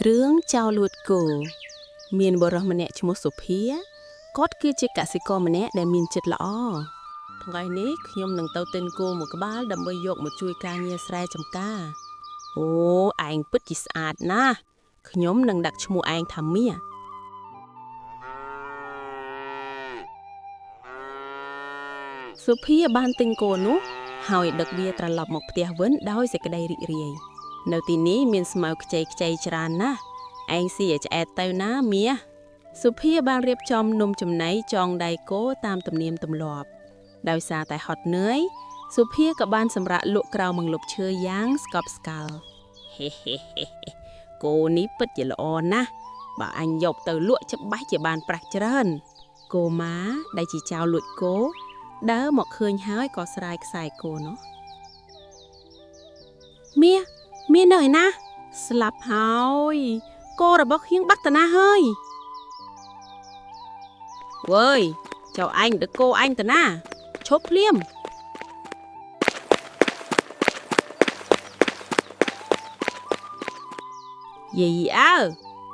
រឿងចោរលួចគោមានបុរសម្នាក់ឈ្មោះសុភាគាត់គឺជាកសិករម្នាក់ដែលមានចិត្តល្អថ្ងៃនេះខ្ញុំនឹងទៅទិញគោមួយក្បាលដើម្បីយកមកជួយការងារស្រែចម្ការអូឯងពិតជាស្អាតណាស់ខ្ញុំនឹងដាក់ឈ្មោះឯងថាមាសសុភាបានទិញគោនោះហើយដឹកវាត្រឡប់មកផ្ទះវិញដោយសេចក្តីរីករាយនៅទីនេះមានស្មៅខ្ចីខ្ចីច្រើនណាស់ឯងស៊ីឲ្យឆ្អែតទៅណាមាសសុភាបានរៀបចំនំចំណីចងដៃគោតាមទំនៀមទម្លាប់ដោយសារតែហត់នឿយសុភាក៏បានសម្រាកលក់ក្រោមម្លប់ឈើយ៉ាងស្កប់ស្កល់ហេហេហេហេគោនេះពិតជាល្អណាស់បើអញយកទៅលក់ច្បាស់ជាបានប្រាក់ច្រើនគោម៉ាដែលជាចៅលួចគោដើរមកឃើញហើយក៏ស្រាយខ្សែគោនោះមាសមាននៅឯណាស្លាប់ហើយគោរបស់ខ្ញុំបាត់តាណាហើយវើយចៅឯងដឹកគោឯងតាណាឈប់ភ្លាមយាយអើ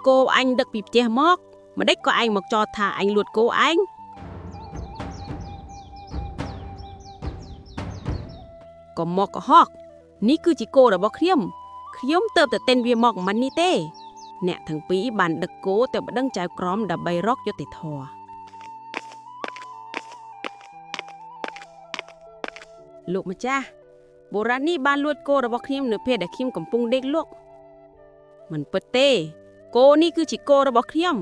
គោអញដឹកពីផ្ទះមកម្ដេចក៏ឯងមកចោទថាអញលួចគោឯងក៏មកកុហកនេះគឺជាគោរបស់ខ្ញុំខ្ញុំទៅតែទិញវាមកមិននេះទេអ្នកទាំងពីរបានដឹកគោទៅប្តឹងចៅក្រមដើម្បីរកយុត្តិធម៌លោកម្ចាស់បុរាណនេះបានលួចគោរបស់ខ្ញុំនៅពេលដែលខ្ញុំកំពុងដេកលក់មិនពិតទេគោនេះគឺជាគោរបស់ខ្ញុំ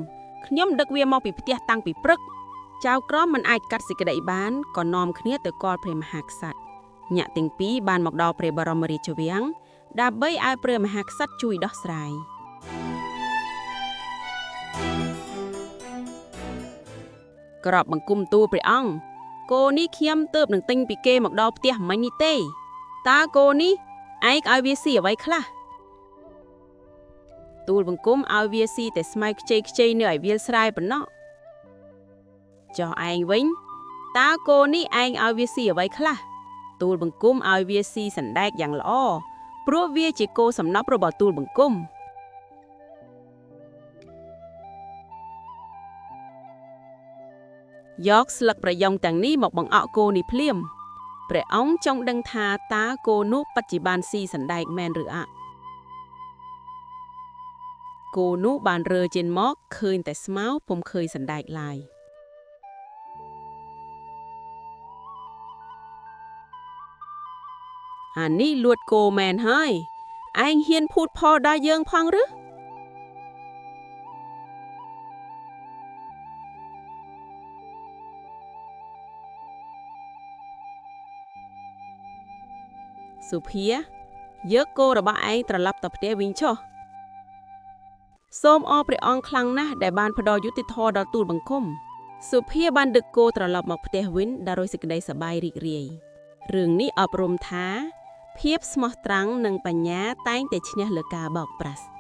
ខ្ញុំដឹកវាមកពីផ្ទះតាំងពីព្រឹកចៅក្រមមិនអាចកាត់សេចក្តីបានក៏នាំគ្នាទៅកល់ព្រះមហាក្សត្រអ្នកទាំងពីរបានមកដល់ព្រះបរមរាជវាំងដើម្បីឲ្យព្រះមហាក្សត្រជួយដោះស្រាយក្របបង្គំទូលព្រះអង្គគោនេះខ្ញុំទើបនឹងទិញពីគេមកដល់ផ្ទះមិញនេះទេតើគោនេះឯងឲ្យវាស៊ីអ្វីខ្លះទូលបង្គំឲ្យវាស៊ីតែស្មៅខ្ចីខ្ចីនៅឲ្យវាលស្រែប៉ុណ្ណោះចុះឯងវិញតើគោនេះឯងឲ្យវាស៊ីអ្វីខ្លះទូលបង្គំឲ្យវាស៊ីសណ្ដែកយ៉ាងល្អព្រោះវាជាគោសំណប់របស់ទូលបង្គំយកស្លឹកប្រយ៉ងទាំងនេះមកបង្អក់គោនេះភ្លាមព្រះអង្គចង់ដឹងថាតើគោនោះពិតជាបានស៊ីសណ្ដែកមែនឬអត់គោនោះបានរើចេញមកឃើញតែស្មៅពុំឃើញសណ្ដែកឡើយអានេះលួចគោមែនហើយឯងហ៊ានភូតផលដល់យើងផងឬសុភាយកគោរបស់ឯងត្រឡប់ទៅផ្ទះវិញចុះសូមអរព្រះអង្គខ្លាំងណាស់ដែលបានផ្ដល់យុត្តិធម៌ដល់ទូលបង្គំសុភាបានដឹកគោត្រឡប់មកផ្ទះវិញដោយសេចក្តីសប្បាយរីករាយរឿងនេះអប់រំថាភាពស្មោះត្រង់និងបញ្ញាតែងតែឈ្នះលើការបោកប្រាស់។